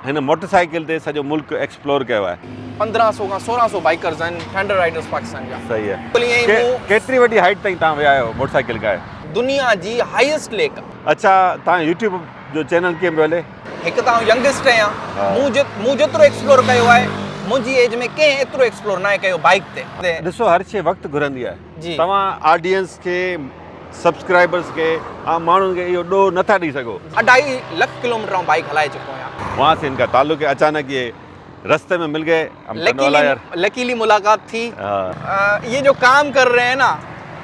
هن motor cycle تي سڄو ملڪ ايڪسپلور ڪيو آهي. 15 سو کان 16 سو بائيڪرز آهن ٿنڊر رائيڊرز پاڪستان جا. صحيح آهي. ڪيتري وڏي هائيٽ تائين توهان ويا آهيو موٽر سائيڪل ڪاهي؟ دنيا جي هائيسٽ ليڪ. اڇا توهان يوٽيوب جو چينل ڪيئن پيو هلي؟ هڪ ته آئون ينگسٽ آهيان مون مون جيترو ايڪسپلور ڪيو آهي منهنجي ايج ۾ ڪنهن ايترو ايڪسپلور ناهي ڪيو بائيڪ تي. ڏسو هر شي وقت گهرندي آهي توهان آڊينس کي سبسڪرائبرز کي عام ماڻهن کي اهو ڏوهه نٿا ڏئي سگهو. اڍائي لک ڪلوميٽر آئون بائيڪ هلائي چڪو آهيان. وهان سي ان ڪا تعلق هي اچانڪ يي رستي ۾ مل گئي هم ٽنڊو يار. لڪيلي ملاقات ٿي. يي جو ڪام ڪر رهي هين نا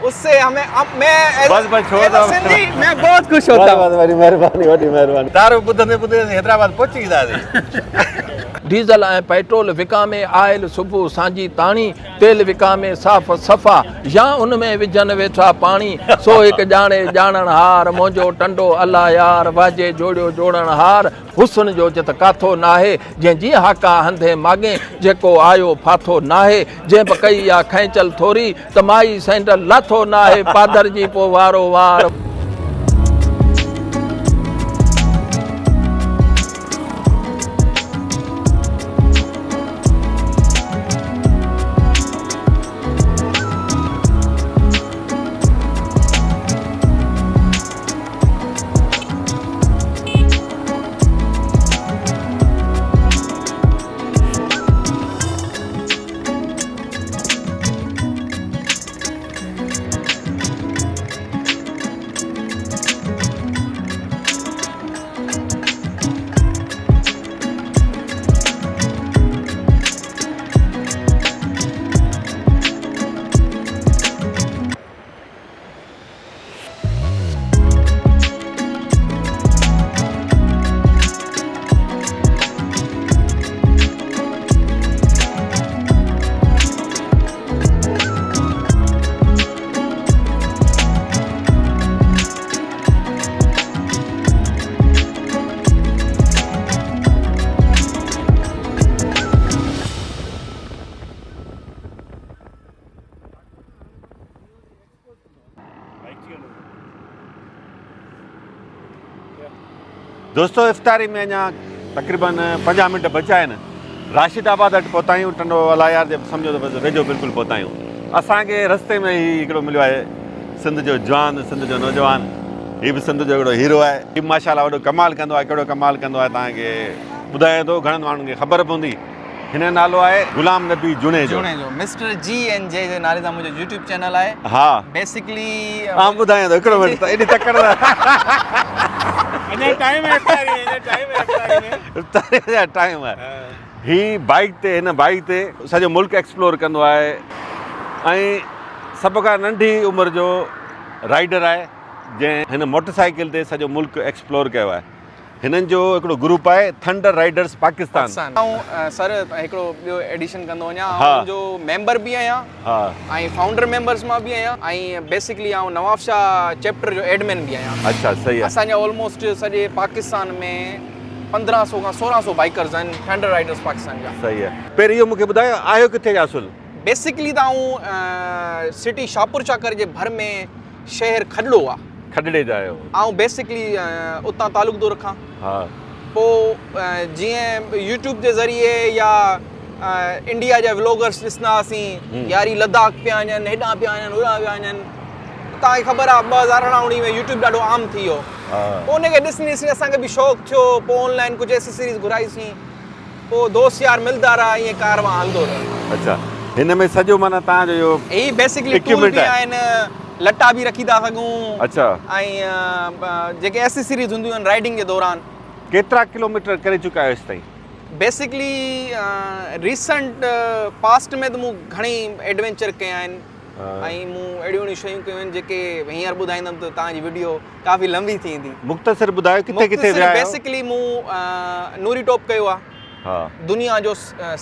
اس سي همي مين بس بس ڇوڙ دو سنڌي مين بهت خوش هوتا هون. بس بس وڏي مهرباني وڏي مهرباني. تعارف ٻڌندي ٻڌندي اسين حيدرآباد پهچي وينداسين. ڊيزل ۽ پيٽرول وڪامي آئل صبح سانجهي تاڻي تيل وڪامي صاف صفا يا ان ۾ وجهن ويٺا پاڻي سو هڪ ڄاڻي ڄاڻڻ هار منهنجو ٽنڊو الله يار واجي جوڙيو جوڙڻ هار حسن جو جت ڪاٿو ناهي جنهن جي هاڪا هنڌين ماڳين جيڪو آيو ڦاٿو ناهي جنهن به ڪئي آ کئنچل ٿوري ته مائي سينڊل لاٿو ناهي پادر جي پو وارو وار. دوستو افطاري ۾ اڃا تقريبن 50 منٽ بچا آهن راشد آباد وٽ پهتا آهيون ٽنڊو الايار جي سمجهو ته بس ويجهو بلڪل پهتا آهيون اسانکي رستي ۾ هي هڪڙو مليو آهي سنڌ جو جوان سنڌ جو نوجوان هي به سنڌ جو هڪڙو هيرو آهي هي ماشاء الله وڏو ڪمال ڪندو آهي ڪهڙو ڪمال ڪندو آهي توهان کي ٻڌايان ٿو گهڻن ماڻهن کي خبر پوندي هن جو نالو آهي Ghulam Nabi Junejo. Junejo mister G N جي جي نالي سان منهنجو يوٽيوب چينل آهي. ها. بيسڪلي آئون ٻڌايان ٿو هڪڙو منٽ ايڏي تڪڙ نه. اڃا ٽائيم آهي افطاري ۾ اڃا ٽائيم آهي افطاري ۾. افطاري ۾ اڃا ٽائيم آهي. هي بائيڪ تي هن بائيڪ تي سڄو ملڪ ايڪسپلور ڪندو آهي ۽ سڀ کان ننڍي عمر جو رائيڊر آهي جنهن هن موٽر سائيڪل تي سڄو ملڪ ايڪسپلور ڪيو آهي. هنن جو هڪڙو گروپ آهي ٿنڊر رائيڊرز پاڪستان. آئون سر هڪڙو ٻيو ايڊيشن ڪندو وڃان آئون ان جو ميمبر به آهيان ۽ فائونڊر ميمبرز مان به آهيان ۽ بيسڪلي آئون نواب شاهه چيپٽر جو ايڊمن به آهيان. اڇا صحيح آهي. اسان جا آلموسٽ سڄي پاڪستان ۾ 15 سو کان 16 سو بائيڪرز آهن ٿنڊر رائيڊرز پاڪستان جا. صحيح آهي. پهرين اهو مونکي ٻڌايو آهيو ڪٿي جا اصل؟ بيسڪلي ته آئون سٽي شاهپور چاڪر جي ڀر ۾ شهر کڏڙو آ. کڏڙي جا آهيو. آئون بيسڪلي اتان تعلق ٿو رکان. ها. پو جيئن يوٽيوب جي ذريعي يا انڊيا جا ولوگرس ڏسندا هئاسين يار هي لداخ پيا وڃن هيڏانهن پيا وڃن هوڏانهن پيا وڃن توهان کي خبر آ 2018 19 ۾ يوٽيوب ڏاڍو عام ٿي ويو. پو ان کي ڏسندي ڏسندي اسان کي به شوق ٿيو پو آن لائن ڪجهه ايسيسريز گهرائيسين. پوء دوست يار ملدا رها ائين ڪاروان هلندو رهيو. اڇا هن ۾ سڄو معنيٰ توهان جو اهو هي بيسڪلي ٽول به آهن لٽا به رکي ٿا سگهون. اڇا. ۽ جيڪي ايسيسريز هونديون آهن رائيڊنگ جي دوران. ڪيترا ڪلوميٽر ڪري چڪا آهيو هيستائين؟ بيسڪلي ريسنٽ پاسٽ ۾ ته مون گهڻي ايڊوينچر ڪيا آهن ۽ مون اهڙيون اهڙيون شيون ڪيون آهن جيڪي هينئر ٻڌائيندم ته توهان جي وڊيو ڪافي لمبي ٿي ويندي. مختصر ٻڌايو ڪٿي ڪٿي ويا آهيو؟ بيسڪلي مون نوري ٽاپ ڪيو آ. ها. دنيا جو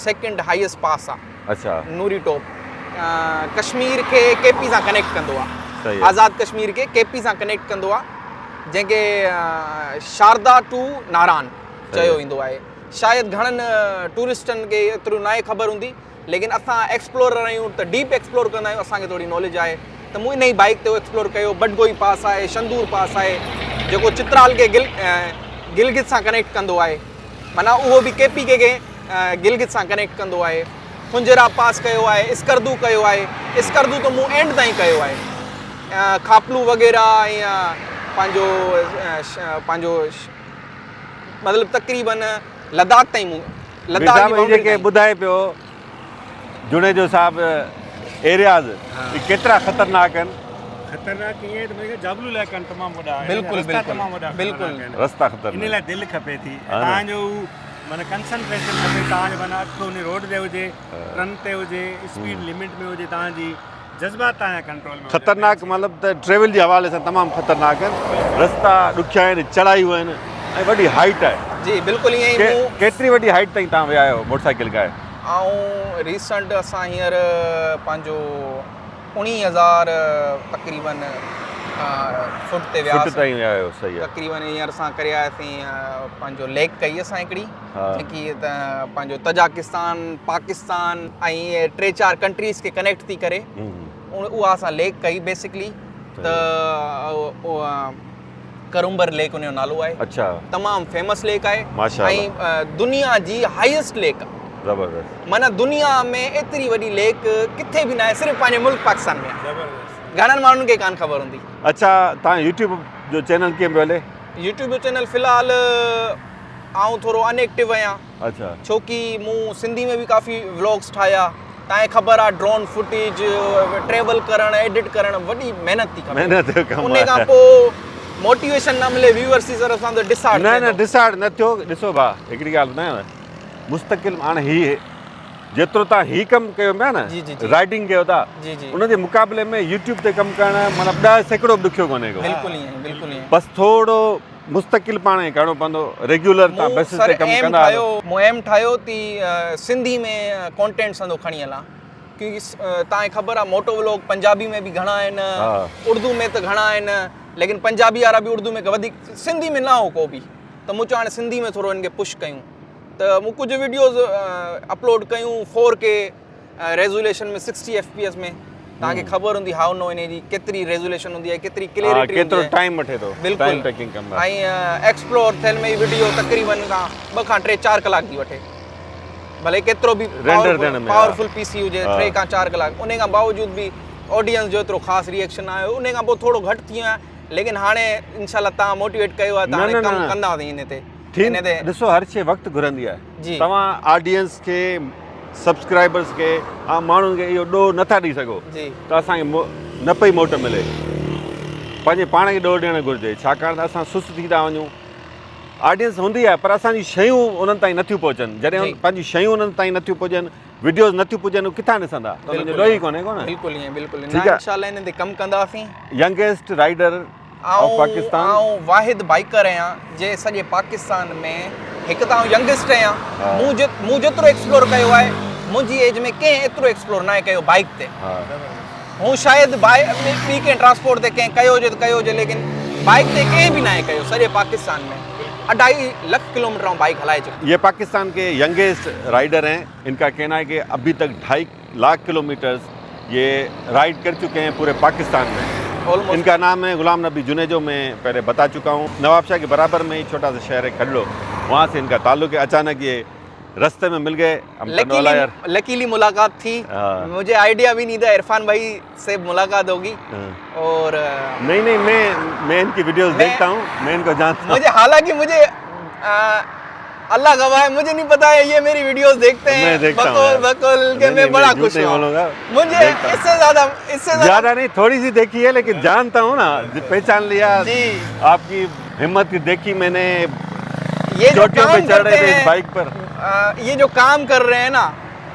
سيڪنڊ هائيسٽ پاس آ. اڇا. نوري ٽاپ ڪشمير کي ڪي پي سان ڪنيڪٽ ڪندو آ. صحيح آ. آزاد ڪشمير کي ڪي پي سان ڪنيڪٽ ڪندو آ جنهن کي شاردا ٽو ناران چيو ويندو آهي. شايد گهڻن ٽوئرسٽن کي ايترو ناهي خبر هوندي. ليڪن اسان ايڪسپلورر آهيون ته ڊيپ ايڪسپلور ڪندا آهيون اسان کي ٿوري ناليج آهي ته مون انهي بائيڪ تي ايڪسپلور ڪيو بڊگوئي پاس آهي شندور پاس آهي جيڪو چترال کي گل گلگت سان ڪنيڪٽ ڪندو آهي معنيٰ اهو به ڪي پي ڪي کي گلگت سان ڪنيڪٽ ڪندو آهي. خنجراب پاس ڪيو آهي، اسڪردو ڪيو آهي، اسڪردو ته مون اينڊ تائين ڪيو آهي. کاپلو وغيره ۽ پنهنجو پنهنجو مطلب تقريبن لداخ تائين مون لداخ جي باونڊري جيڪي ٻڌائي پيو جوڻيجو صاحب ايرياز اهي ڪيترا خطرناڪ آهن. خطرناڪ ائين آهي ته مون کي جابلو علائقا آهن تمام وڏا بلڪل رستا تمام وڏا بلڪل رستا خطرناڪ ان لاء دل کپي ٿي تان جو معنيٰ ڪنسنٽريشن کپي تان جو معنيٰ اک ان روڊ تي هجي ٽرن تي هجي اسپيڊ لمٽ ۾ هجي تان جي جذبات تان جا ڪنٽرول ۾ خطرناڪ مطلب ته ٽريول جي حوالي سان تمام خطرناڪ آهن رستا ڏکيا آهن چڙهايون آهن ۽ وڏي هائيٽ آهي. جي بلڪل ائين ئي مون ڪيتري وڏي هائيٽ تائين تان ويا آهيو موٽر سائيڪل ڪاهي؟ آئون ريسنٽ اسان هينئر پنهنجو 19000 تقريبن فٽ تي ويا فٽ تائين ويا آهيو صحيح آهي. تقريبن هينئر اسان ڪري آياسين پنهنجو ليڪ ڪئي اسان هڪڙي جيڪي ته پنهنجو تجاڪستان پاڪستان ۽ اهي ٽي چار ڪنٽريز کي ڪنيڪٽ ٿي ڪري اها اسان ليڪ ڪئي بيسڪلي ته ڪرومبر ليڪ ان جو نالو آهي اڇا تمام فيمس ليڪ آهي ماشاءالله ۽ دنيا جي هائيسٽ ليڪ آهي زبردست معنی دنيا ۾ ايتري وڏي ليڪ ڪٿي به ناهي صرف پنهنجي ملڪ پاڪستان ۾ آهي زبردست گهڻن ماڻهن کي ڪان خبر هوندي. اڇا تان يوٽيوب جو چينل ڪيئن پيو هلي؟ يوٽيوب جو چينل في الحال آئون ٿورو ان ايڪٽو آهيان. اڇا. ڇو ڪي مون سنڌي ۾ به ڪافي ولاگس ٺاهيا تانکي خبر آ ڊرون فوٽيج ٽريول ڪرڻ ايڊٽ ڪرڻ وڏي محنت ٿي کپي محنت جو ڪم ان کان پو موٽيويشن نه ملي ويورس جي طرف سان ته ڊسهارٽ نه نه ڊسهارٽ نه ٿيو ڏسو ڀا هڪڙي ڳالهه ٻڌايانو مستقل هاڻي هي جيترو تان هي ڪم ڪيو پيا نه رائيڊنگ ڪيو ٿا ان جي مقابلي ۾ يوٽيوب تي ڪم ڪرڻ مطلب 10% به ڏکيو ڪونهي ڪو بلڪل ائين بلڪل ائين بس ٿورو مستقل پاڻ کي ڪرڻو پوندو ريگيولر تان بيسس تي ڪم ڪندا هلو. مون ايم ٺاهيو تي سنڌي ۾ ڪونٽينٽ سندو کڻي هلان ڪيونڪه تان کي خبر آ موٽو ولاگ پنجابي ۾ به گهڻا آهن اردو ۾ ته گهڻا آهن ليڪن پنجابي وارا به اردو ۾ وڌيڪ سنڌي ۾ نه هو ڪو به ته مون چيو هاڻي سنڌي ۾ ٿورو هن کي پش ڪيون ته مون ڪجهه وڊيوز اپلوڊ ڪيون فور ڪي ريزوليشن ۾ 60 ايف پي ايس ۾ توهان کي خبر هوندي how نو انهي جي ڪيتري ريزوليشن هوندي آهي ڪيتري ڪليرٽي ڪيترو ٽائيم وٺي ٿو ٽائيم ٽيڪنگ ڪم آهي ۽ ايڪسپلور ٿيل ۾ وڊيو تقريبن کان 2 کان 3 4 ڪلاڪ ٿي وٺي ڀلي ڪيترو به رينڊر ٿيڻ ۾ پاورفل پي سي هجي 3 کان 4 ڪلاڪ انهي کان باوجود به آڊينس جو ايترو خاص ريئيڪشن نه آيو انهي کان پوء ٿورو گهٽ ٿي ويو آهيان ليڪن هاڻي انشاء الله توهان موٽيويٽ ڪيو آهي ته هاڻي ڪم ڪنداسين انهي تي ڏسو هر شي وقت گهرندي آهي توهان آڊينس کي سبسڪرائبرس کي عام ماڻهن کي اهو ڏوهه نٿا ڏئي سگهو ته اسان کي نه پئي موٽ ملي پنهنجي پاڻ کي ڏوهه ڏيڻ گهرجي ڇاڪاڻ ته اسان سست ٿي ٿا وڃون آڊينس هوندي آهي پر اسان جون شيون انهن تائين نٿيون پهچن جڏهن پنهنجون شيون انهن تائين نٿيون پهچن وڊيوز نٿيون پڄن هو ڪٿان ڏسندا ته انهن جو ڏوهه ئي ڪونهي ڪونه بلڪل ائين بلڪل نه انشاء الله انهن تي ڪم ڪنداسين ينگيسٽ رائيڊر آف پاڪستان آئون واحد بائيڪر آهيان جي سڄي پاڪستان ۾ هڪ ته آئون ينگسٽ آهيان مون جي مون جيترو ايڪسپلور ڪيو آهي منهنجي ايج ۾ ڪنهن ايترو ايڪسپلور ناهي ڪيو بائيڪ تي هو شايد بائي ٻي ڪنهن ٽرانسپورٽ تي ڪنهن ڪيو هجي ته ڪيو هجي ليڪن بائيڪ تي ڪنهن به ناهي ڪيو سڄي پاڪستان ۾ اڍائي لک ڪلوميٽر آئون بائيڪ هلائي چڪو ये पाकिस्तान के यंगेस्ट राइडर हैं इनका कहना है कि अभी तक ढाई लाख किलोमीटर्स ये राइड कर चुके हैं पूरे पाकिस्तान में। इनका नाम है गुलाम नबी जुनेजो, मैं पहले बता चुका हूँ। नवाबशाह के बराबर में ही छोटा सा शहर है खडलो, वहाँ से इनका ताल्लुक है। अचानक ये रास्ते में मिल गए हम टंडवाला यार। लकीली मुलाकात थी, मुझे आइडिया भी नहीं था इरफान भाई से मुलाकात होगी। और नहीं नहीं मैं इनकी वीडियोस देखता हूँ, मैं इनको जानता हूँ। मुझे हालांकि मुझे अल्लाह गवाह है मुझे नहीं पता है ये मेरी वीडियोस देखते हैं। मैं देखता हूँ बकौल यार। बकौल के नहीं, मैं नहीं, बड़ा मैं झूठ खुश नहीं हुआ। बोलूंगा। मुझे देखता हूँ। इससे ज्यादा ज्यादा नहीं, थोड़ी सी देखी है लेकिन जानता हूँ ना, पहचान लिया। जी। आपकी हिम्मत देखी मैंने, ये जो चोटियों पे काम चढ़ रहे करते थे इस हैं, बाइक पर। ये जो काम कर रहे हैं ना,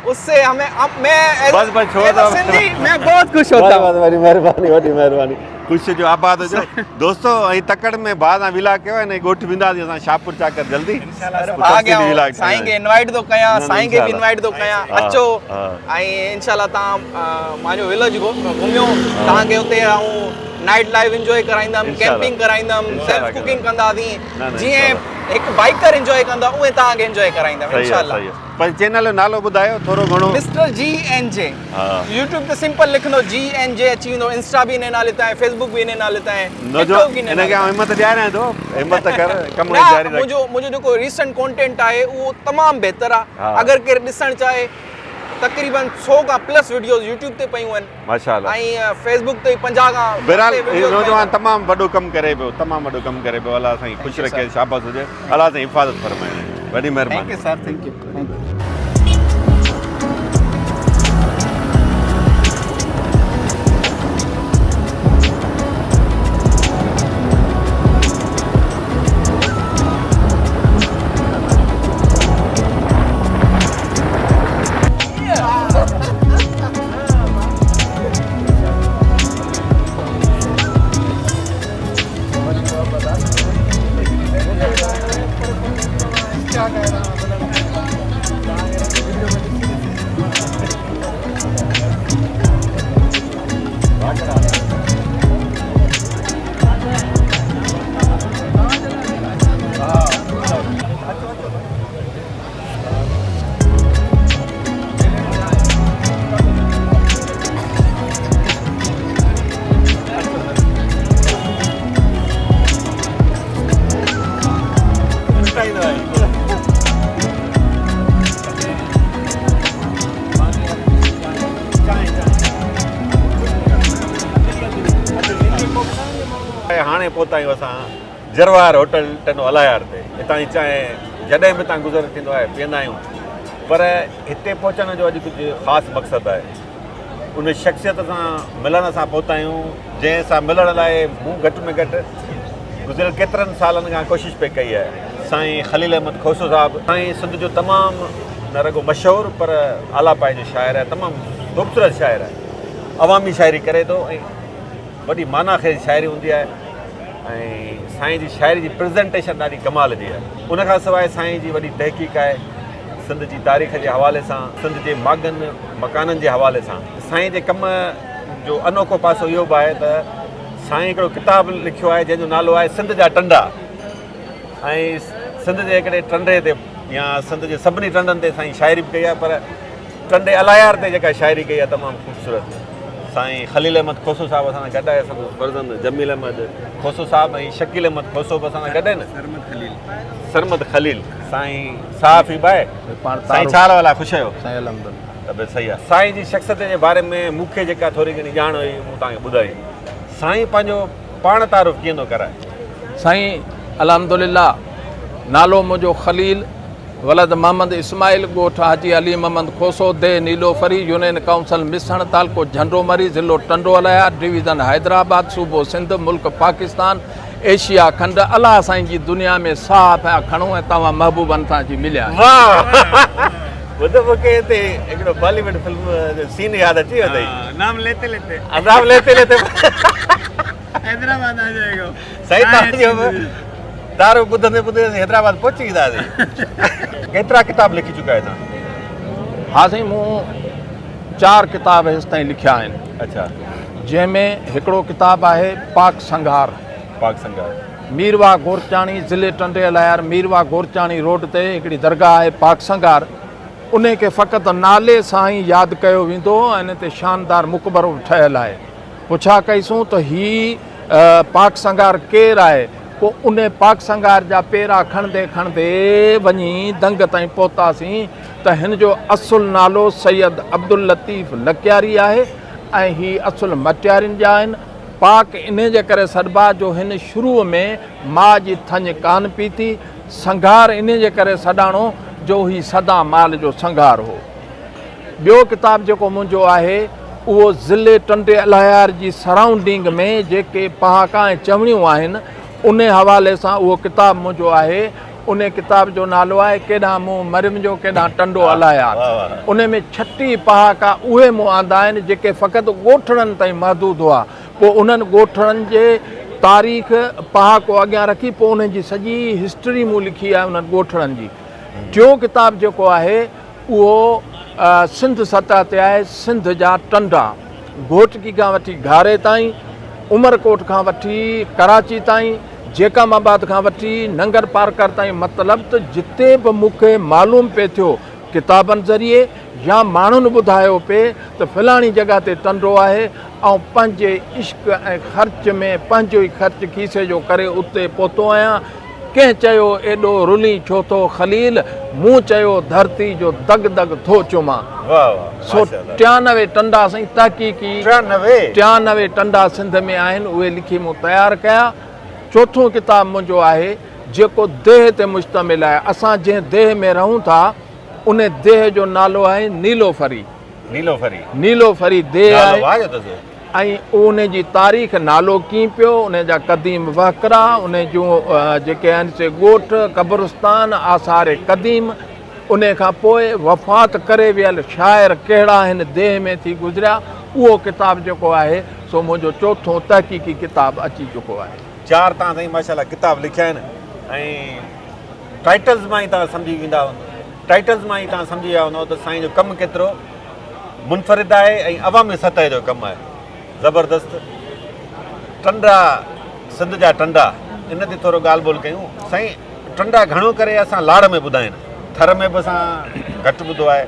उससे हमें अब मैं बस, बस, छोड़ ये तो दो। सिंधी, मैं बहुत खुश होता हूँ। बड़ी मेहरबानी, बड़ी मेहरबानी। खुश जो आबाद हुजो। दोस्तों, ऐं तकड़ में भाउ सां विला कयो ऐं ॻोठ वेंदासीं असां शाहपुर चाकर जल्दी। इंशाल्लाह पोइ आ गया तफ़सीली हूं। विलाग साईं खे ठाहींदासीं। इनवाइट थो कयां, न, न, साईं खे बि इंशाल्लाह। इनवाइट थो कयां, अचो ऐं इंशाल्लाह तव्हां मुंहिंजो विलेज घुमियो, तव्हांखे उते आउं नाइट लाइफ एंजॉय कराईंदमि, इंशाल्लाह। कैंपिंग कराईंदमि, इंशाल्लाह सेल्फ कुकिंग कंदासीं, न, न, जीअं इंशाल्लाह। هڪ بائيڪر انجوائي ڪندو آهي اونئين توهان کي انجوائي ڪرائيندم صحيح انشاء آهي الله. صحيح آهي پنهنجي چينل جو نالو ٻڌايو ٿورو گهڻو. مسٽر جي اين جي يوٽيوب تي سمپل لکندو جي اين جي اچي ويندو انسٽا به انهي نالي تي آهي فيسبوڪ به انهي نالي تي آهي ٽڪ ٽاڪ به انهي ان نالي کي آئون تي همت ڏياريان ٿو همت ڪر ڪم نه جاري رک. منهنجو منهنجو جيڪو ريسنٽ ڪونٽينٽ آهي اهو تمام بهتر آهي اگر ڪير ڏسڻ چاهي تقريبن 100 کان پلس وڊيوز يوٽيوب تي پيون آهن. ماشاءالله ۽ فيسبوڪ تي 50 کان بهرحال هي نوجوان تمام وڏو ڪم ڪري پيو تمام وڏو ڪم ڪري پيو الله سائين خوش رکي شاباس هجي الله سائين حفاظت فرمائي وڏي مهرباني. Thank you sir thank you thank you. هاڻي پهتا آهيون اسان جروار هوٽل ٽنڊو الايار تي. هتان جي چانهه جڏهن به هتان گذر ٿيندو آهي پيئندا آهيون پر هتي پهچڻ جو اڄ ڪجهه خاص مقصد آهي. ان شخصيت سان ملڻ سان پهتا آهيون جنهن سان ملڻ لاء مون گهٽ ۾ گهٽ گذريل ڪيترن سالن کان ڪوشش پئي ڪئي آهي. سائين خليل احمد کوسو صاحب سائين سنڌ جو تمام نه رڳو مشهور پر اعليٰ پائي جو شاعر آهي تمام خوبصورت شاعر آهي عوامي شاعري ڪري ٿو ۽ وڏي معنيٰ خيز شاعري هوندي آهي ۽ سائين جي شاعري جي پرزنٽيشن ڏاڍي ڪمال جي آهي. ان کان سواء سائين جي وڏي تحقيق آهي سنڌ جي تاريخ جي حوالي سان، سنڌ جي ماڳن مڪانن جي حوالي سان. سائين جي ڪم جو انوکو پاسو اهو به آهي ته سائين هڪڙو ڪتاب لکيو آهي جنهن جو نالو آهي سنڌ جا ٽنڊا ۽ سنڌ جي هڪڙي ٽنڊي تي يا سنڌ جي سڀني ٽنڊن تي سائين شاعري به ڪئي آهي پر ٽنڊي الايار تي جيڪا شاعري ڪئي آهي تمام خوبصورت. سائين خليل احمد کوسو صاحب اسان سان گڏ آهي سندس فرزند جميل احمد کوسو صاحب ۽ شڪيل احمد کوسو به اسان سان گڏ آهن. سرمد خليل. سرمد خليل سائين صحافي به آهي. سائين ڇا حال احوال آهي خوش آهيو؟ سائين الحمدلله. طبيعت صحيح آهي. سائين جي شخصيت جي باري ۾ مون کي جيڪا ٿوري گهڻي ڄاڻ هئي مون توهان کي ٻڌائي. سائين پنهنجو پاڻ تعارف ڪيئن ٿو ڪرائي؟ سائين الحمدلله نالو منهنجو خليل ولد محمد اسماعيل، ڳوٺ حاجي علي محمد کوسو، ديهه نيلوفري، يونين ڪائونسل مسڻ، تعلقو جهنڊو مري، ضلعو ٽنڊو الهيار، ڊويزن حيدرآباد، صوبو سنڌ، ملڪ پاڪستان، ايشيا کنڊ، الله سائين جي دنيا ۾ ساهه پيا کڻون ۽ توهان محبوبن سان اچي مليا آهيون. واهه ٻڌ مونکي هتي هڪڙو بالي ووڊ فلم جو سين ياد اچي ويو اٿئي. نام ليتي ليتي. نام ليتي ليتي. حيدرآباد آ جائي گو. سائين توهان جو تعارف ٻڌندي ٻڌندي اسين حيدرآباد پهچي وينداسين. ڪيترا ڪتاب لکي چڪا آهيو توهان؟ ها سائين مون چار ڪتاب هيستائين لکيا آهن. اڇا. جنهن ۾ هڪڙو ڪتاب آهي پاڪ سنگهار. پاڪ سنگهار. ميرواهه گورچاڻي ضلعي ٽنڊي الهيار ميرواهه گورچاڻي روڊ تي هڪڙي درگاهه آهي پاڪ سنگهار انهي کي فقط نالي سان ئي ياد ڪيو ويندو هو ۽ ان تي شاندار مقبرو به ٺهيل آهي. پڇا ڪئيسون ته هي پاڪ سنگهار ڪير آهي؟ پوء انهي پاڪ سنگهار جا پيرا کڻندي کڻندي وڃي دنگ تائين پهتاسين ته هن جو اصل نالو سيد عبداللطيف لڪياري آهي ۽ هي اصل مٽيارين جا آهن. پاڪ انهي جي ڪري سڏبا جو هن شروع ۾ ماء جي ٿڃ ڪانه پيتي. سنگهار انهي جي ڪري سڏاڻو جو هي سدا مال جو سنگهار هو. ٻيو ڪتاب جيڪو منهنجو آهي اهو ضلعي ٽنڊي الهيار جي سرائونڊنگ ۾ جيڪي پهاڪا ۽ چوڻيون آهن انهي حوالي سان اهو ڪتاب منهنجو آهي انهي ڪتاب جو نالو آهي ڪيڏانهن منهن مريم جو ڪيڏانهن ٽنڊو الهيار انهي ۾ 36 پهاڪا اهي مون آندا آهن جيڪي فقط ڳوٺڙن تائين محدود هئا پوء انهن ڳوٺڙن جي تاريخ پهاڪو اڳيان رکي پوء انهن جي سڄي هسٽري مون لکي آهي انهن ڳوٺڙن جي ٽيون ڪتاب جيڪو آهي اهو سنڌ سطح تي آهي، سنڌ جا ٽنڊا، گهوٽڪي کان وٺي گهاري تائين، عمرڪوٽ کان وٺي ڪراچي تائين، جيڪب آباد کان وٺي ننگر پارڪر تائين مطلب ته جتي به مون کي معلوم پئي ٿيو ڪتابن ذريعي يا ماڻهن ٻڌايو پئي ته فلاڻي جڳهه تي ٽنڊو آهي آئون پنهنجي عشق ۽ خرچ ۾ پنهنجو ئي خرچ کيسي جو ڪري اتي پهتو آهيان. ڪنهن چيو ايڏو رلين ڇو ٿو خليل، مون چيو ڌرتي جو دڳ دڳ ٿو چمان. واه واه سو ماشاءالله. 93 ٽنڊا سائين تحقيقي 93؟ 93 ٽنڊا سنڌ ۾ آهن اهي لکي مون تيار ڪيا. چوٿون ڪتاب منهنجو آهي جيڪو ديهه تي مشتمل آهي. اسان جنهن ديهه ۾ رهون ٿا ان ديهه جو نالو آهي نيلوفري. نيلوفري. نيلوفري ديهه نالو آهي. واهه جو اٿس. ۽ ان جي تاريخ نالو ڪيئن پيو، ان جا قديم وهڪرا، ان جون جيڪي آهن سي ڳوٺ، قبرستان، آثار قديم، ان کان پوء وفات ڪري ويل شاعر ڪهڙا هن ديهه ۾ ٿي گذريا، اهو ڪتاب جيڪو آهي سو منهنجو چوٿون تحقيقي ڪتاب اچي چڪو آهي. چار توهان سائين ماشاءالله ڪتاب لکيا آهن ۽ ٽائيٽلز مان ئي توهان سمجهي ويندا ٽائيٽلز مان ئي توهان سمجهي ويا هوندؤ ته سائين جو ڪم ڪيترو منفرد آهي ۽ عوامي سطح جو ڪم آهي زبردست ٽنڊا سنڌ جا ٽنڊا ان تي ٿورو ڳالهه ٻولهه ڪيون سائين ٽنڊا گهڻو ڪري اسان لاڙ ۾ ٻڌا آهن ٿر ۾ به اسان گهٽ ٻڌو آهي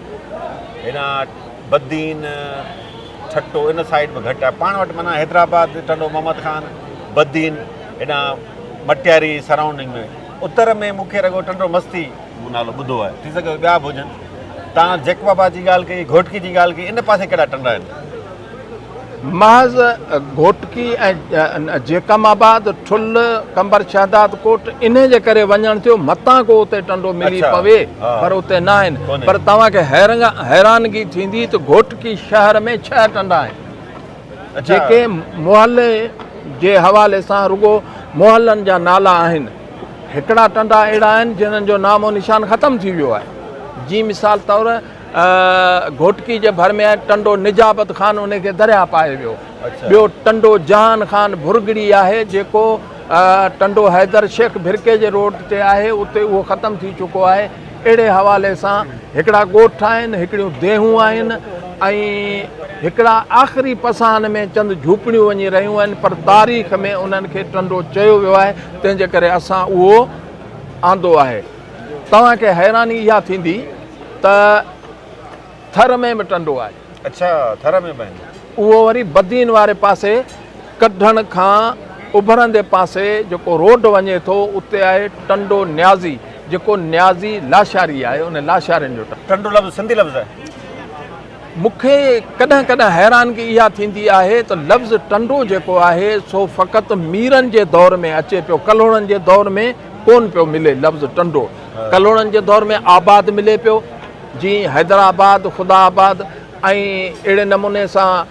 هيڏانهن بدين ٺٽو ان سائيڊ به گهٽ آهي پاڻ وٽ معنيٰ حيدرآباد ٽنڊو محمد خان بدين هيڏانهن مٽياري سرائونڊنگ ۾ اتر ۾ مون کي رڳو ٽنڊو مستي مون نالو ٻڌو آهي ٿي سگهي ٿو ٻيا به هجن. توهان جيڪب آباد جي ڳالهه ڪئي، گهوٽڪي جي ڳالهه ڪئي، ان پاسي ڪهڙا ٽنڊا آهن؟ محض گهوٽڪي ۽ جيڪب آباد، ٺل، قمبر شهداد ڪوٽ انهي جي ڪري وڃڻ ٿيو متان ڪو اتي ٽنڊو ملي پوي پر اتي نه آهن پر توهان کي حيرانگي ٿيندي ته گهوٽڪي شهر ۾ ڇهه ٽنڊا آهن. جيڪي محلي جي حوالي سان رڳو محلن جا نالا آهن. هڪڙا ٽنڊا اهڙا آهن جنھن جو نام و نشان ختم ٿي ويو آهي. جيئن مثال طور گهوٽڪي جي ڀر ۾ آهي ٽنڊو نجابت خان ان کي درياهه پائي ويو. ٻيو ٽنڊو جهان خان ڀرڳڙي آهي جيڪو ٽنڊو حيدر شيخ ڀرڪي جي روڊ تي آهي اتي اهو ختم ٿي چڪو آهي. اهڙي حوالي سان هڪڙا ڳوٺ آهن، هڪڙيون ديهون آهن ۽ هڪڙا آخري پساهن ۾ چند جهوپڙيون وڃي رهيون آهن پر تاريخ ۾ انهن کي ٽنڊو چيو ويو آهي تنهن جي ڪري اسان اهو آندو آهي. توهان کي حيراني اها ٿيندي ته ٿر ۾ به ٽنڊو آهي. اڇا ٿر ۾ به آهن. اهو وري بدين واري پاسي ڪڍڻ کان اڀرندي پاسي جيڪو روڊ وڃي ٿو اتي آهي ٽنڊو نيازي جيڪو نيازي لاشاري آهي ان لاشارين جو ٽنڊو. ٽنڊو لفظ سنڌي لفظ آهي. مون کي ڪڏهن ڪڏهن حيرانگي اها ٿيندي آهي ته لفظ ٽنڊو جيڪو آهي سو فقط ميرن جي دور ۾ اچي پيو ڪلهوڙن جي دور ۾ ڪونه پيو ملي لفظ ٽنڊو ڪلهوڙن جي دور ۾ آباد ملي پيو جيئن حيدرآباد، خدا آباد ۽ اهڙي نموني سان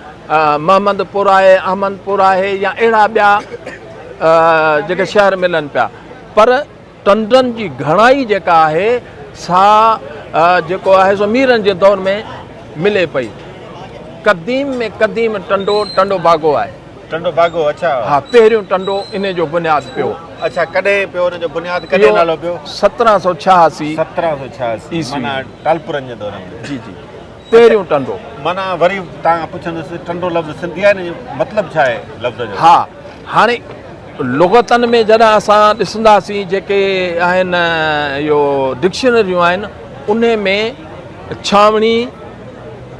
محمد پور آهي، احمد پور آهي يا اهڙا ٻيا جيڪي شهر ملن پيا پر ٽنڊن جي گهڻائي جيڪا آهي سا جيڪو آهي سو ميرن جي دور ۾ ملي پئي. قديم ۾ قديم ٽنڊو ٽنڊو باگو آهي. ٽنڊو باگو اڇا. ها پهريون ٽنڊو انهي جو بنياد پيو. اڇا ڪڏهن پيو ان جو بنياد ڪڏهن نالو پيو؟ 1786 1786 عيسوي معنيٰ ٽالپرن جي دور ۾. جي جي پهريون ٽنڊو. معنيٰ وري توهان کان پڇندس ٽنڊو لفظ سنڌي آهي ان جو مطلب ڇا آهي لفظ جو؟ ها هاڻي لغتن ۾ جڏهن اسان ڏسنداسين جيڪي آهن اهو ڊڪشنريون آهن انهي ۾ ڇانوڻي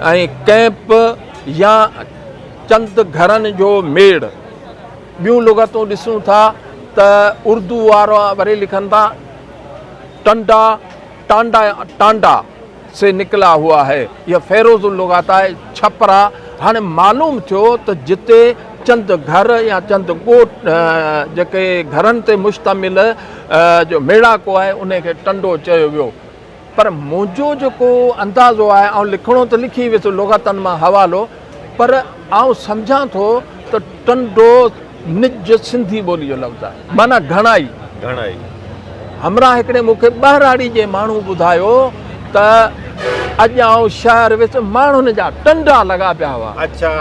۽ ڪئمپ يا چند گهرن جو ميڙ. ٻيون لغتون ڏسون ٿا ته اردو وارا وري لکن ٿا ٽنڊا، ٽانڊا، ٽانڊا سي نڪلا هئا هي. اها فيروز اللغات آهي. ڇپرا، هاڻي معلوم ٿيو ته جتي چند گهر يا چند ڳوٺ جيڪي گهرن تي مشتمل جو ميڙاڪو آهي انهي کي ٽنڊو چيو ويو. پر منهنجو جيڪو اندازو آهي، آئون لکڻو ته لکي ويس لغتن مان حوالو، پر آئون سمجهان ٿو ته ٽنڊو نج سنڌي ٻولي جو لفظ آهي، معنيٰ گهڻائي. گهڻائي. همراهه هڪڙي مون کي ٻهراڙي جي ماڻهو ٻڌايو ته اڄ آئون شهر ويس، ماڻهن جا ٽنڊا لڳا پيا هئا. اڇا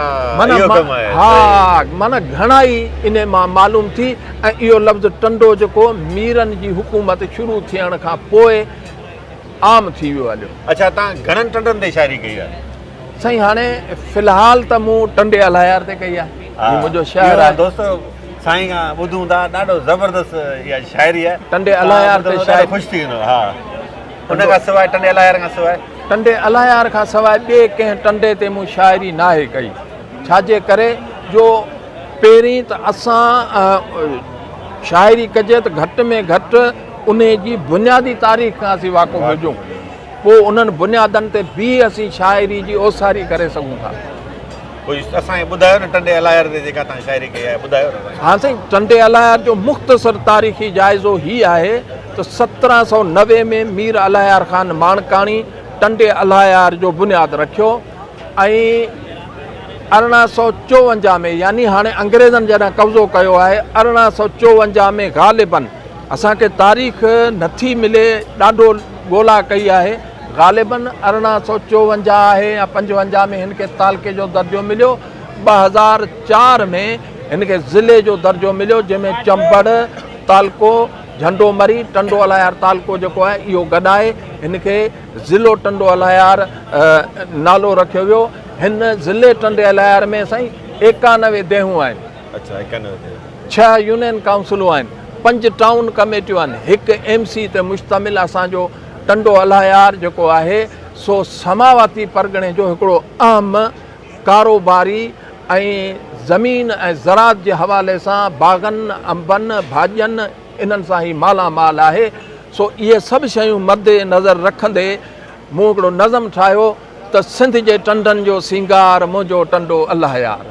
اهو ڪم آهي. ها معنيٰ گهڻائي انهي مان معلوم ٿي ۽ اهو لفظ ٽنڊو جيڪو ميرن جي حڪومت شروع ٿيڻ کان پوء عام ٿي ويو هليو. اڇا توهان گهڻن ٽنڊن تي شاعري ڪئي آهي؟ سائين هاڻي في الحال ته مون ٽنڊي الهيار تي ڪئي آهي. هي منهنجو شهر آهي. دوستو سائين کان ٻڌون ٿا ڏاڍو زبردست اها شاعري آهي. ٽنڊي الهيار تي شاعري. خوش ٿي ويندو ها. ان کان سواء ٽنڊي الهيار کان سواء. ٽنڊي الهيار کان سواء ٻئي ڪنهن ٽنڊي تي مون شاعري ناهي ڪئي. ڇا جي ڪري جو پهرين ته اسان شاعري ڪجي ته گهٽ ۾ گهٽ انهي جي بنيادي تاريخ کان اسين واقف هجون. پوء انهن بنيادن تي بيهي اسين شاعري جي اوساري ڪري سگهون ٿا. ڪجهه اسان کي ٻڌايو نه ٽنڊي الهيار تي جيڪا توهان شاعري ڪئي آهي ٻڌايو نه سائين. ها سائين ٽنڊي الهيار جو مختصر تاريخي جائزو هي آهي ته 1790 ۾ مير الهيار خان ماڻڪاڻي ٽنڊي الهيار جو بنياد رکيو ۽ 1854 ۾ يعني هاڻي انگريزن جڏهن قبضو ڪيو آهي 1854 ۾ غالباً اسان کي تاريخ نٿي ملي ڏاڍو ڳولا ڪئي آهي غالباً 1854 آهي يا 55 ۾ هن کي تعلقي جو درجو مليو. 2004 ۾ هن کي ضلعي جو درجو مليو جنهن ۾ چمبڙ تعلقو، جهنڊو مري، ٽنڊو الهيار تعلقو جيڪو آهي اهو گڏ آهي. هن کي ضلعو ٽنڊو الهيار نالو رکيو ويو. هن ضلعي ٽنڊي الهيار ۾ سائين 91 ديهون آهن. اڇا 91 ديهون. ڇهه يونين ڪائونسلون آهن، پنج ٽائون ڪميٽيون آهن، هڪ ايم سي تي مشتمل اسان جو ٽنڊو الهيار جيڪو آهي سو سماواتي پرڳڻي جو هڪڙو اهم ڪاروباري ۽ زمين ۽ زراعت جي حوالي سان باغن، انبن، ڀاڄين انهن سان هي مالا مال آهي سو اهي سڀ شيون مد نظر رکندي مون هڪڙو نظم ٺاهيو ته سنڌ جي ٽنڊن جو سينگار منهنجو ٽنڊو الهيار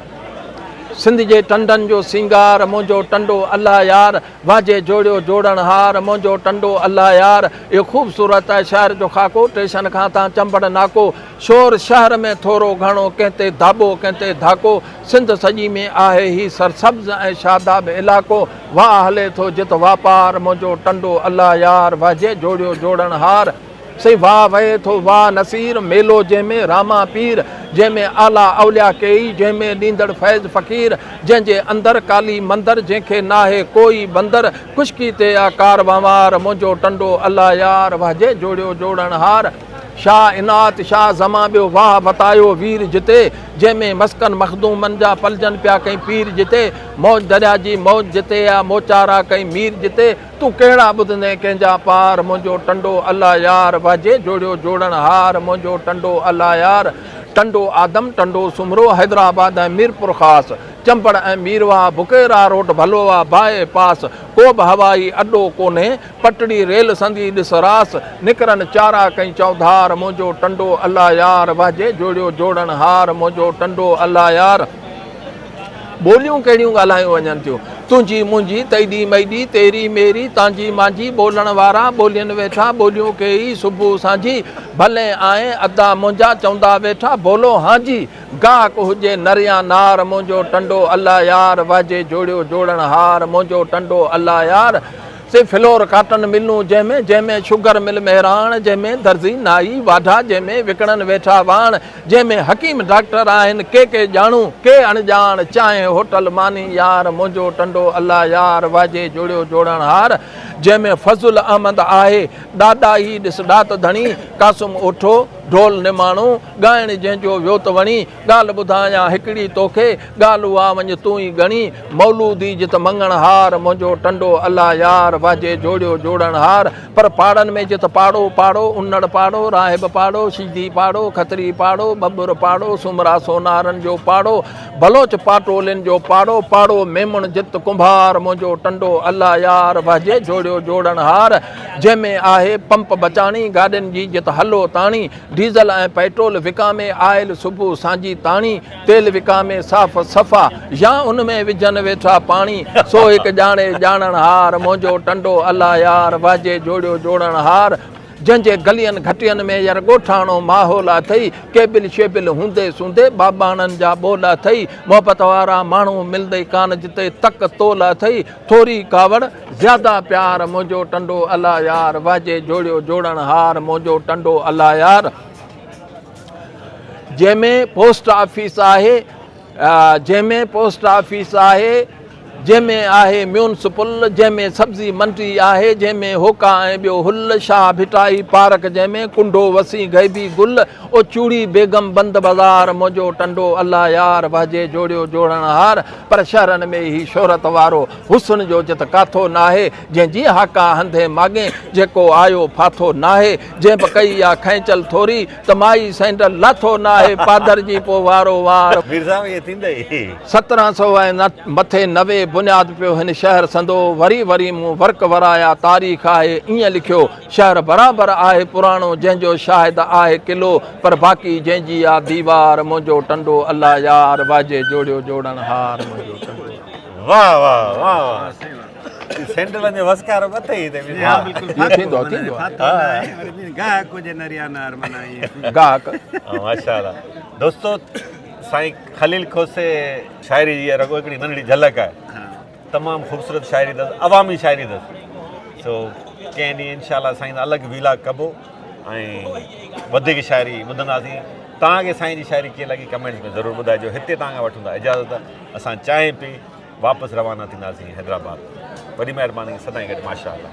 سنڌ جي ٽنڊن جو سينگار منهنجو ٽنڊو الهيار واجهي جوڙيو جوڙڻهار منهنجو ٽنڊو الله يار اهو خوبصورت آهي شهر جو خاڪو ٽيشن کان تان چمبڙ ناڪو شور شهر ۾ ٿورو گهڻو ڪنهن تي داٻو ڪنهن تي ڌاڪو سنڌ سڄي ۾ آهي هي سرسبز ۽ شاداب علائقو واهه هلي ٿو جت واپار منهنجو ٽنڊو الله يار واجهي جوڙيو جوڙڻهار سائين واهه وهي ٿو واهه نصير، ميلو جنهن ۾ راما پير، جنهن ۾ اعليٰ اولياء ڪيئي، جنهن ۾ ڏيندڙ فيض فقير، جنهن جي اندر ڪالي مندر، جنهن کي ناهي ڪوئي بندر، خشڪي تي آ ڪار وهنوار، منهنجو ٽنڊو الله يار، وهجي جوڙيو جوڙڻهار، شاهه عنات شاهه زمان ٻيو واهه وتايو وير جتي، جنهن ۾ مسڪن مخدومن جا پلجن پيا ڪئين پير جتي، موج دريا جي موج جتي آ موچارا ڪئين مير جتي، تون ڪهڙا ٻڌندين ڪنهن جا پار، منهنجو ٽنڊو الله يار، وهجي جوڙيو جوڙڻ هار، منهنجو ٽنڊو الله يار، ٽنڊو آدم، ٽنڊو سومرو، حيدرآباد ۽ ميرپورخاص، چمبڙ ۽ ميرواهه، بڪيرا روڊ، ڀلووا باء پاس، ڪو به هوائي اڏو ڪونهي، پٽڙي ريل سندي ڏس راس، نڪرن چارا ڪئين چوڌار، منهنجو ٽنڊو الله يار، وهجي جوڙيو جوڙڻ هار، منهنجو ٽنڊو الله يار. ٻوليون ڪهڙيون ڳالهايون وڃن ٿيون؟ تنهنجي، منهنجي، تيڏي، ميڏي، تيري، ميري، تانجي، مانجي، ٻولڻ وارا، ٻولين ويٺا، ٻوليون ڪيئي، صبح سانجهي، ڀلين آئين، ادا منهنجا، چوندا ويٺا، بولو هانجي، گاهڪ هجي نر يا نار، منهنجو ٽنڊو الله يار، وهجي جوڙيو جوڙڻ هار، منهنجو ٽنڊو الله يار. سي فلور ڪاٽن ملون جنهن ۾، جنهن ۾ شگر مل مهراڻ، جنهن ۾ درزي، نائي، واڍا، جنهن ۾ وڪڻن ويٺا واڻ، جنهن ۾ حڪيم ڊاڪٽر آهن، ڪي ڪي ڄاڻو، ڪي اڻڄاڻ، چانهه هوٽل ماني يار، منهنجو ٽنڊو الله يار، واجي جوڙيو جوڙڻ هار، جنهن ۾ فضل احمد آهي، ڏاڏا ئي ڏس ڏات ڌڻي، قاسم اوٺو، ڍول نماڻو، ڳائڻ جنهن جو ويو ته وڻي، ڳالهه ٻڌايان هڪڙي توکي، ڳالهه اها وڃ تون ئي ڳڻي، مولودي جت مڱڻ هار، منهنجو ٽنڊو الله يار، واجي جوڙيو جوڙڻ هار، پر پاڙن ۾ جت پاڙو پاڙو، انڙ پاڙو، راهب پاڙو، شيدي پاڙو، کتري پاڙو، ٻٻر پاڙو، سومرا سونارن جو پاڙو، بلوچ پاٽولين جو پاڙو، پاڙو ميمڻ جت ڪنڀار، منهنجو ٽنڊو الله يار، واجي جوڙيو جوڙڻ هار، جنهن ۾ آهي پمپ بچاڻي، گاڏين جي جت هلو تاڻي، ڊيزل ۽ پيٽرول وڪامي آئل صبح سانجهي تاڻي، تيل وڪامي صاف صفا، يا ان ۾ وجهن ويٺا پاڻي، سو هڪ ڄاڻي ڄاڻڻ هار، منهنجو ٽنڊو الله يار، وهجي جوڙيو جوڙڻ هار، جنهن جي گلين گهٽين ۾ ير ڳوٺاڻو ماحول اٿئي، ڪيبل شيبل هوندي سوندي ٻاٻاڻن جا ٻول اٿئي، محبت وارا ماڻهو ملندئي ڪانه جتي تڪ تول اٿئي، ٿوري ڪاوڙ، زياده پيار، منهنجو ٽنڊو الله يار، وهجي جوڙيو جوڙڻ هار، منهنجو ٽنڊو الله يار. جنهن ۾ پوسٽ آفيس آهي، جنهن ۾ پوسٽ آفيس آهي، جنهن ۾ آهي ميونسپل، جنهن ۾ سبزي منڊي آهي، جنهن ۾ هوڪا ۽ ٻيو هل، شاهه ڀٽائي پارڪ جنهن ۾ ڪنڊو وسين غيبي گل، او چوڙي بيگم بند بازار، منهنجو ٽنڊو الله يار، وهجي جوڙيو جوڙڻهار، پر شهرن ۾ هي شهرت وارو حسن جو جت ڪاٿو ناهي، جنهن جي هاڪا هنڌين ماڳين، جيڪو آيو ڦاٿو ناهي، جنهن به ڪئي آ کئنچل ٿوري، ته مائي سينڊل لاٿو ناهي، پادر جي پو وارو وار. مير صاحب ائين ٿيندئي. 1700 ۽ مٿي 90 بنياد پيو هن شهر سندو، وري وري مون ورق ورايا تاريخ آهي ائين لکيو، شهر برابر آهي پراڻو جنهن جو شاهد آهي قلعو، پر باقي جنهن جي آ ديوار، منهنجو ٽنڊو الله يار، واجي جوڙيو جوڙڻ هار، منهنجو ٽنڊو. واه واه واه واه سينڊلن جو وسڪارو اٿئي هتي جي ها بلڪل اهو ٿيندو آهي ٿيندو آهي ها وري گاهڪ هجي نريا نار معنيٰ ائين گاهڪ ماشاءالله دوستو سائين خليل کوسي شاعري جي رڳو هڪڙي ننڍڙي جهلڪ آهي تمام خوبصورت شاعري اٿس عوامي شاعري اٿس سو ڪنهن ڏينهن انشاء الله سائين الڳ ويلاگ ڪبو ۽ وڌيڪ شاعري ٻڌنداسين توهان کي سائين جي شاعري ڪيئن لڳي ڪمينٽس ۾ ضرور ٻڌائجو هتي توهان کان وٺون ٿا اجازت اسان چانهه پي واپس روانا ٿينداسين حيدرآباد وڏي مهرباني سدائين گڏ ماشاء الله.